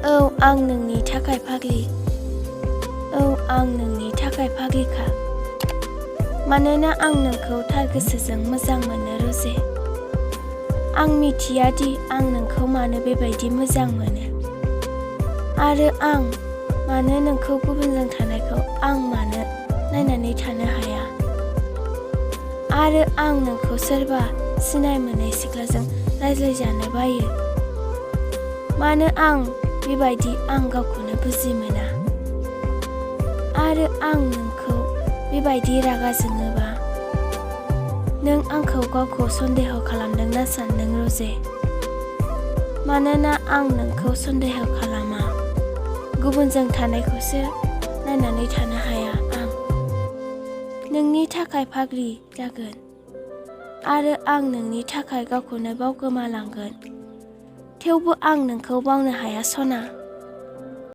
औ आं नोंनि थाखाय फाग्लि। औ आं नोंनि थाखाय फाग्लिखा। मानोना आं नोंखौ थार गोसोजों मोजां मोनो रजे। आं मिथिया दि आं नोंखौ मानो बेबायदि मोजां मोनो। आरो आं मानो नोंखौ गुबुनजों थानायखौ आं मानो नायनानै थानो हाया। आरो आं नोंखौ सोरबा सिनाय मोनै सिख्लाजों रायज्लायजानो बायो। मानो आं बेबायदि आं गावखौनो बुजि मोना। आरो आं नोंखौ बेबायदि रागा जोङोबा नों आंखौ गावखौ सन्देह खालामदोंना सानदों रजे? मानोना आं नोंखौ सन्देह खालामा। गुबुनजों थानायखौसो नायनानै थानो हाया आं। नोंनि थाखाय फाग्लि जागोन। आरो आं नोंनि थाखाय गावखौनो बावगोमालांगोन। थेवबो आं नोंखौ बावनो हाया सना।